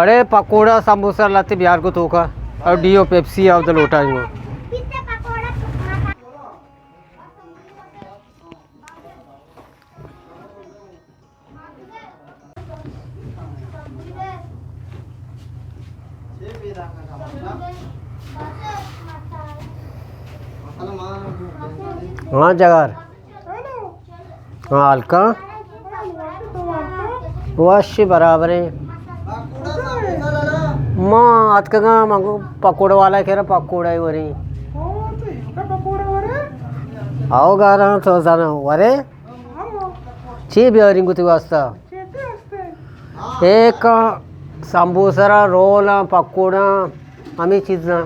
اڑے پکوڑا سموسہ لاتے بیار کو توکا، اور ڈیو پیپسی آو تو لوٹائیں گو۔ ہاں جگار۔ ہاں، ہلکا۔ وش برابر ایں۔ ما اتکگاں، ما گو پکوڑا والا کرا پکوڑا وریں۔ آؤ گاراں تو زاناں ورے۔ چی بیاریں گو تئی واسطہ؟ ایک سمبوسہ را، رول آں، پکوڑا، ہمے چیزاں۔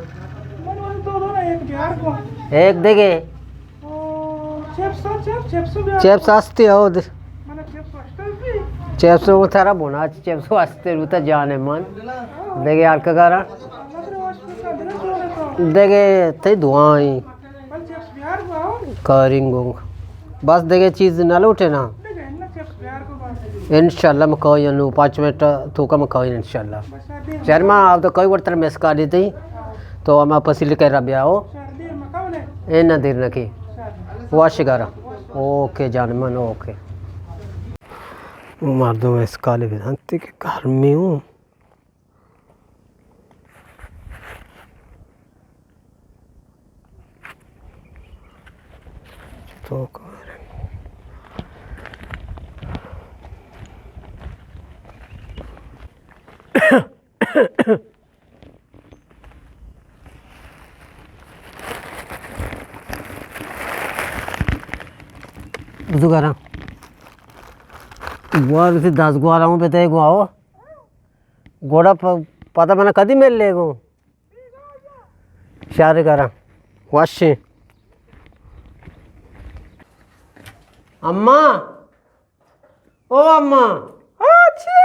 ایک دگہ۔ چپس ہستی ہو۔ چپس ترا بنا، چپس ہستی روتا جانے من۔ دگہ ہلکا گارا۔ دگہ تئی دعائیں۔ کاریں گوں۔ بس دگہ چیز نہ لوٹے نا۔ انشاءاللہ من کائی نو پانچ منٹ توکا من کائی انشاءاللہ۔ شر ما آپ تو کائی وڑ تر مس کال دیتے۔ تو ہما پسیل کرا بیاؤ۔ اے نہ دیر نہ کی۔ وش گارا۔ اوکے جان من، اوکے۔ مردم اسکالی بزنتی کہ گرمی ہوں۔ تو کار۔ بزرگاراں، گوار اسی دس گوارا ہوں بتے گواو۔ گوڑا پ-، پتہ منا کدی مل لے گو۔ شہر گرا وشیں۔ اماں، او اماں۔ ہاں، چی؟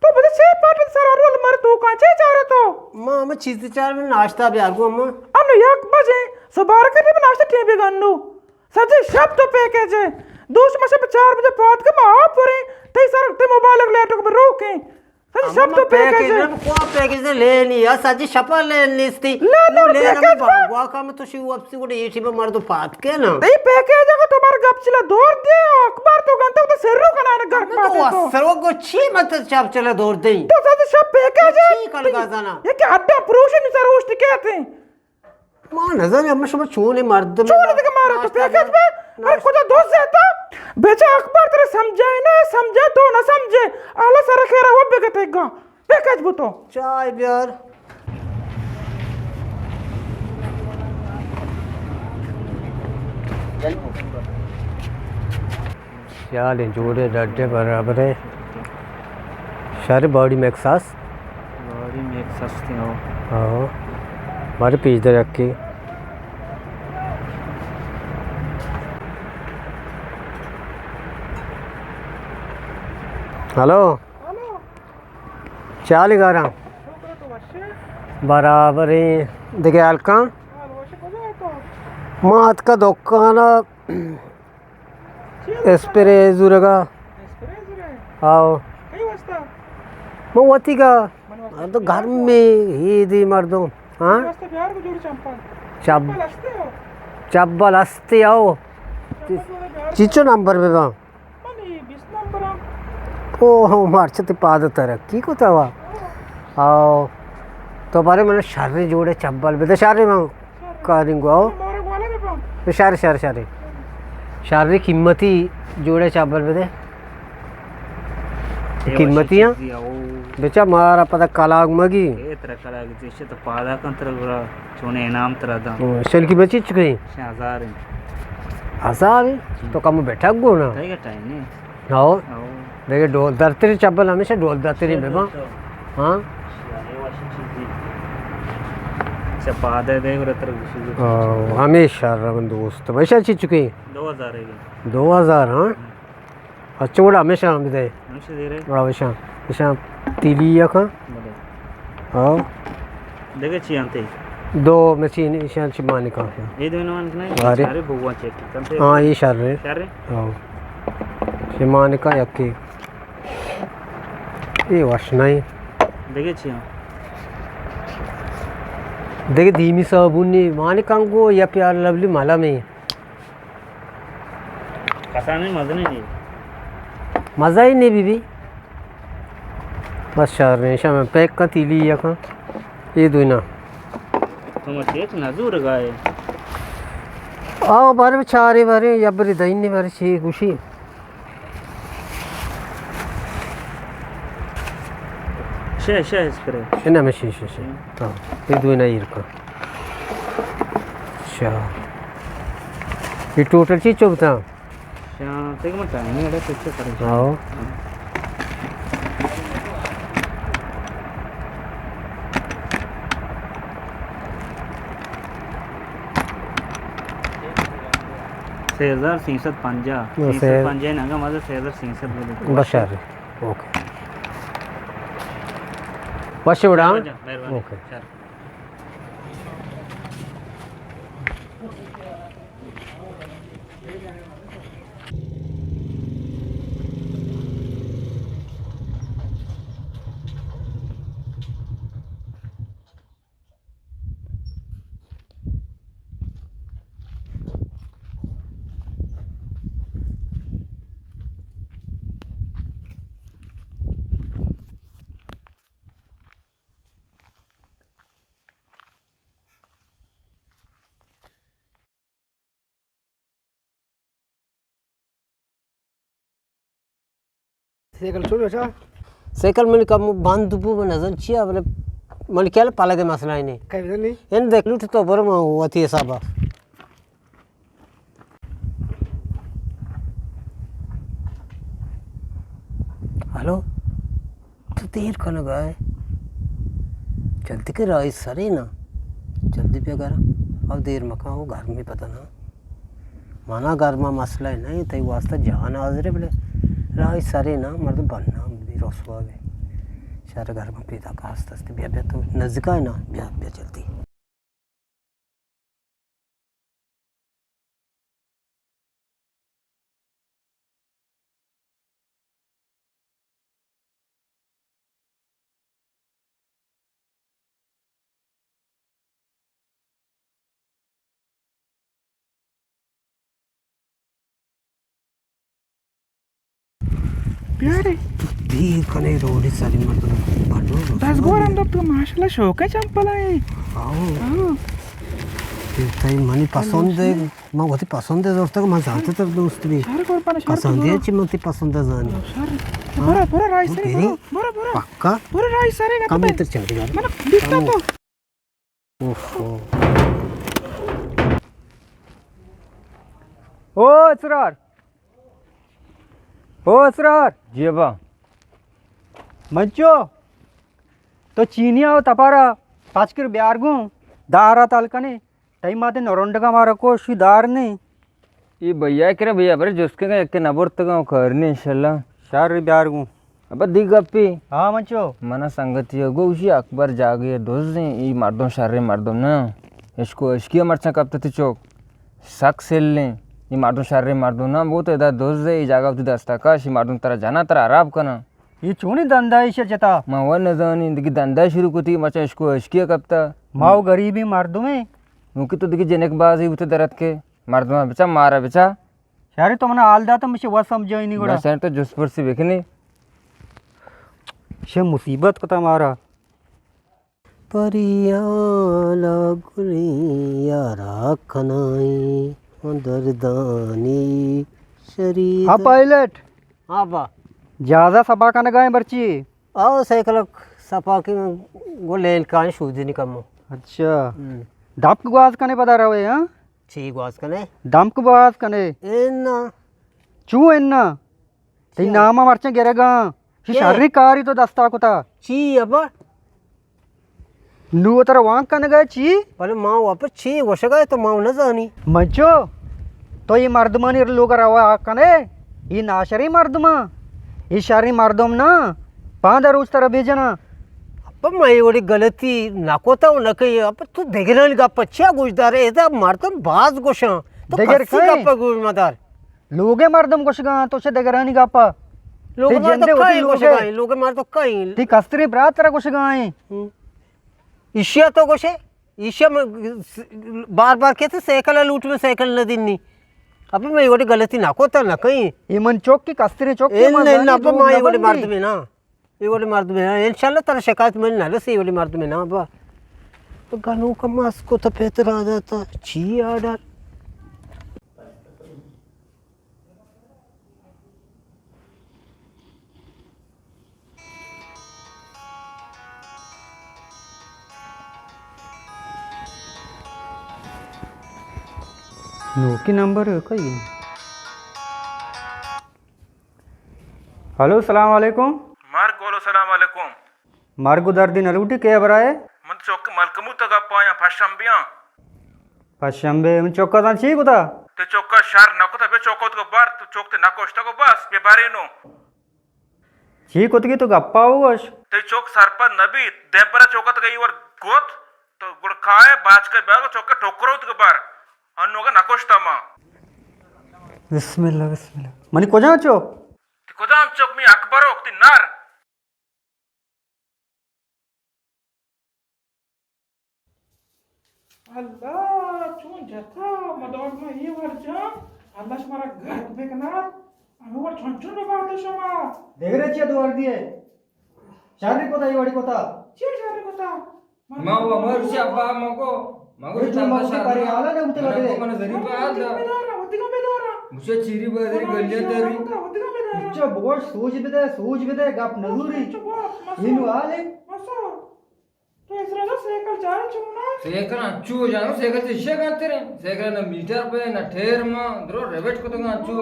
تو بچہ چے پاٹل سرا رول مر توکاں، چے چارے تو؟ ما ہمے چیز چار، من ناشتہ بیار گو اماں۔ انو یک بجے، سبارک ءَ ناشتہ ٹیم بیگا انو۔ سجے شپ تو پیکج ئے۔ دوش ما شپ چار بجے پاد کہ ما آپ وریں، تئی سر تئی موبائل لیٹ کو روکیں۔ سجے شپ تو پیکج ئے۔ نہ، کوا پیکج ئے؟ لینی یا سجے شپا لین نیستی۔ لین، لین پیکج با۔ گوا کم تو شو اپسی گوڑے ایشی با مردو پاد کہ نا۔ تئی پیکج اگا تو مار گپ چلا دور دے، اخبار تو گنتا تو سرو کنا گھر پاتے تو۔ سرو کو چی مت چاپ چلا دور دے۔ تو سجے شپ پیکج ئے۔ چی کل گازانا؟ یہ کہ اڈا پروشن سر اوشت کہتے۔ ما نزانیں، ہمے شما چونیں مردم۔ چونیں دگہ مارا تو پیکج بے؟ ارے کجا دوست زیتا؟ بیچا اخبار ترا سمجھائے نہ سمجھائے، تو نہ سمجھے۔ اللہ سر خیرا وہ بگتے گا۔ پیکج بو تو۔ چائے بیار۔ شالیں جوڑے ڈڈے برابرے۔ شر باڈی میکس آس۔ باڈی میکس آستے ہو۔ ہاں۔ بارے پیش در یکی۔ ہلو۔ ہلو۔ چالی گاراں۔ برابریں دگہ ہلکاں۔ ما اتکا دکانا۔ اسپرے زورگا۔ اسپرے زورے؟ آؤ۔ کئی واسطہ؟ من وتی گا۔ من واسطہ تو گرمی عیدی مردم۔ ہاں؟ من واسطہ بیار کو جوڑ چمپل۔ چب-، چمپل ہستے ہو؟ چمپل ہستے ہو۔ چمپل جوڑے بیار۔ چیچو نمبر بے با؟ من یہ بیست نمبر ہاں۔ او، او، مرچ تے پاد ترقی کو توا۔ آؤ۔ تو بارے من شر جوڑے چمپل بدے، شر من کاریں گو۔ شر، شر، شر۔ شر قیمتی جوڑے چمپل بدے۔ قیمتی ہاں؟ بچا مارا پتہ کلاگ مگی۔ اے ترا کلاگ دیشے تو پادا کن ترا گڑا چونے انعام ترا داں۔ او، شل قیمت چی چکے؟ شن ہزار ہیں۔ ہزار ہیں؟ تو کم بیٹھا گو نا۔ تئی گٹا ہے نے۔ ہاؤ۔ ہاؤ۔ دیکھے ڈول درتری چبل ہمیشہ ڈول درتری بے با۔ ہاں۔ اچھا، پادے دے گرا تر گوشی گوشی۔ ہاں، ہمیشہ رون دوست۔ ویشا چی چکے؟ دو ہزار ہے۔ دو ہزار، ہاں۔ اچھا، وڑا ہمیشہ ہم دے۔ ہمیشہ دے رہے۔ وڑا ہمیشہ، ہمیشہ تیلی یا کھا۔ بلے۔ ہاں۔ دگہ چی آنتے؟ دو مشین ایشان چی مانکا۔ اے دو مانکا نہیں؟ ارے۔ سارے بھگوان چیک کرتے۔ ہاں، یہ شر ہے۔ شر ہے؟ ہاں۔ یہ مانکا یکی۔ اے وش نہ ایں۔ دگہ چی ایں؟ دگہ دیمی صابون نی، مانی کنگو یا پیال لبلی ملم ایں۔ کسانیں مزنیں نی۔ مزہ ہی نی بی بی۔ بس شر نہ ایں، شام پیک کن تیلی یا کن۔ اے دوئینا۔ تو مرچی تو نزور گائے۔ آو بارے چارے بارے یا بری دینی بارے چی گوشی۔ شے، شے اسپرے۔ انا میں شے، شے، شے۔ ہاں، اے دوئینا ایر کن۔ اچھا۔ اے ٹوٹل چی چوبتا؟ شاں، تک من ٹائم ہے، اڑے پچھے کریں۔ آؤ۔ سے ہزار سینسد پنجاہ۔ نو، سے سینسد پنجاہ نگا مزہ، سے ہزار سینسد بولے۔ بشار۔ اوکے۔ وش وڑا۔ مہربانی۔ اوکے۔ شر۔ سائیکل چون اچھا؟ سائیکل من کم بند بو، من نزان چیا، بلے من کیا پلگ مسئلہ ہی نہیں۔ کئی بدن نہیں؟ ان دیکھ لوٹ تو بر ما وتی حسابا۔ ہلو، تو دیر کنگا ئے؟ جلدی کہ راہی سرے نا، جلدی بیا گھر۔ او دیر مکن، او گرمی پتہ نا۔ منا گرما مسئلہ نہیں، تئی واسطہ جان حاضر ہے، بلے راہی سرے نا، مردم بننا بی، رسوا بی۔ شہر گرما پیدا کاست است، بیا، بیا تو نزدیکا ہے نا، بیا، بیا جلدی۔ بیارے۔ تو دیر کنے روڈ سری مردم بڈو۔ دزگور ہم تو ماشاءاللہ شوق ہے چمپل ہے۔ آؤ۔ آؤ۔ تئی منی پسند ہے۔ من وتی پسند زرتگ، من زانت تر دوست بی۔ شر قربان، شر پسند قربان۔ چی من تی پسند زانی۔ شر۔ ہاں؟ برو، برو، راہی سرے، گری؟ برو، برو، برو۔ پکا؟ برو، راہی سرے، کم اتر چل گیا۔ من بیتا تو۔ اوہو۔ او اسرار۔ او اسرار۔ جی ابا۔ منچو۔ تو چینی آو تپارا پچ کر بیار گوں۔ دارا تل کنے۔ تئی ماتے نرنڈگا مارا کو شی دار نہیں۔ اے بھیا کرا بھیا برے جست کے گا، یک نہ برتگا کار نہیں انشاءاللہ۔ شر بیار گوں۔ ابا دی گپی۔ ہاں منچو۔ منا سنگتی گو شی اکبر جاگے دوزیں، ای مردم شر مردم نہ۔ اشکو اشکی مرچاں کپت تی چوک۔ سک سلیں۔ ای مردم شر مردم نہ، بوت ادا دوزے، ای جاگہ وتی دستا کش، ای مردم ترا جنا ترا عراب کنا۔ اے چونیں دندہ ایشی ء جتا؟ ما وت نزانیں، دگہ دندہ شروع کتی، مرچاں اشکو اشکی ء کپتا۔ ما و گریبیں مردمے۔ نوں کہ تو دگہ جنک بازی بوتہ در اتکے، مردماں بچا، مارا بچا۔ شریں تو منا حال داتا، مشے وت سمجھائینی گڑا۔ بس تو جست پرسی بکنی۔ شے مصیبت کتا مارا۔ پریالا گلیں یارا کنائیں دردانی شریدہ۔ ہاں پائلٹ۔ ہاں با۔ جہازا صفا کنگا ایں برچی؟ آو سائیکل صفا کی گو لیل کائیں شودی نی کمو۔ اچھا۔ ہم۔ دمک گواز کنے پدا روے، ہاں؟ چی گواز کنے؟ دمک گواز کنے۔ انا۔ چو انا؟ تئی نام ء مرچاں گرگاں۔ شی شریں کاری تو دستا کتا۔ چی ابا؟ نو ترا وانگ کنگا چی؟ بلے ما واپس چی گوشگا تو ما نزانی۔ منچو، تو اے مردمانی لوگ روا کنے؟ اے ناشریں مردماں۔ اے شریں مردم نا۔ پاندا روچ ترا بیجنا۔ ابا ما اے وڑی غلطی نہ کتا و نہ کئی۔ ابا تو دگرانی گپ چیا گوش دارے؟ ادا مردم باز گوشاں۔ تو دگر کسی کئے؟ گپ گوش مدار۔ لوگے مردم گوشگاں تو چہ دگرانی گپا۔ لوگ تئی مار تو جندے وتی کئی لوگ گوشگا ایں۔ ایں، لوگ مار تو کئی ایں۔ تئی کستریں برات ترا گوشگا ایں۔ ہم۔ ایشیا تو گوشے، ایشیا من بار بار کہتے سائیکل لوٹ، میں سائیکل نہ دینی۔ ابے میں وڑی غلطی نہ کوتا نہ کہیں۔ اے من چوک کی کستریں چوک کی اے من نہ، زانی نہ، ابا دروگ ما نہ اے وڑی بندی۔ مردمے نا۔ اے وڑی مردمے نا۔ انشاءاللہ ترا شکایت من نہ رسی اے وڑی مردمے نا ابا۔ تو گنوک ماس کو تو پہتر آ جاتا۔ چی آرڈر؟ نوکی نمبر کئی؟ ہلو، سلام علیکم۔ مرگ، ہلو، سلام علیکم۔ مرگ و دردی نہ لوٹی، کئے برائے؟ من چوک ملکموت گپ آیاں، پشمبیاں۔ پشمبے، من چوکا تاں چی کتا؟ تے چوکا شر نہ کتا، بے چوکا تو بر، تو چوک تے نہ کشتا کو بس، بے بارینو۔ چی کتگی تو گپا و گوش؟ تئی چک سرپد نہ بیت، دیم پدا چک ء تک ای وڑ گوت، تو گڑ کائے باچکے بیار چک ء ٹکر وت بر، انوگا نکشتا ما۔ بسم اللہ، بسم اللہ۔ منی کجام چک؟ تئی کجام چک؟ می اکبر وقتی نر۔ اللہ، چون جتا، مدام ما یہ ورجا، اللہ شمارا گرد بکنا، ہمیں ور چون چون ببات شما۔ دیگر چیا دوار دیے؟ شاری کوتا، یہ وڑی کوتا؟ چیا شاری کوتا؟ ما و مرشی ابا مگو، مگو اے جو مگو پری حالا نہ ہوتے بدے۔ من ذریعہ حال دا۔ مجھے چیری بازاری گلیاں تری۔ اچھا، بہت سوچ بدے، سوچ بدے، گپ نہ دوری۔ اینو حال ہے۔ تو اس رضا سائیکل چار چونا؟ سائیکل انچو جانو، سائیکل سے شے گانتے رہے۔ سائیکل نہ میٹر پہ، نہ ٹھیر ماں، درو ریوٹ کو تو انچو۔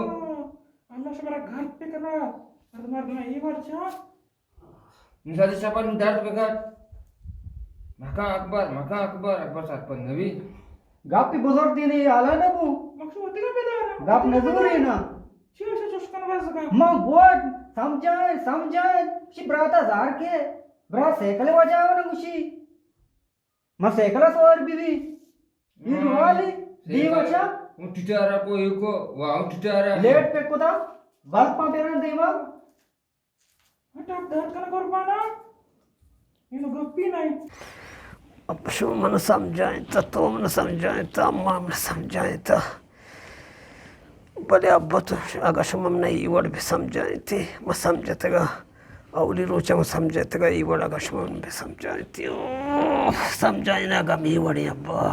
اللہ شمارا گھر پہ کرنا، مرد مرد میں یہ ورچا۔ نزادی شپا نو درد بکن۔ مکان اکبر، مکان اکبر، اکبر سرپد نبی۔ گپی بزرگ دینے حالا نبو۔ مکشو وتی گپ بدار۔ گپ نزوری نا۔ چی وشا چوش کن بس گپ۔ ما گوٹ سمجھائیں، سمجھائیں۔ شی براتا زار کے۔ برا سائیکل وجہ ہو نہ گوشی۔ ما سائیکل سوار بی بی۔ یہ نوالی۔ دیما چا۔ اون ٹٹارا کو ایکو، واہ، اون ٹٹارا۔ لیٹ پہ کتا۔ بلپا پیران دیما۔ ہٹ، ہٹ، درد کنا قربانا۔ اینو گپی نہیں۔ اب شما من سمجھائیں تا، تو من سمجھائیں تا، اماں من سمجھائیں تا۔ بلے ابا تو اگہ شما من ای وڑ بہ سمجھائیں تے، من سمجھتگا۔ اولی روچا من سمجھتگا ای وڑ اگہ شما من بہ سمجھائیں تے۔ اوہ، سمجھائیں اگہ می وڑیں ابا۔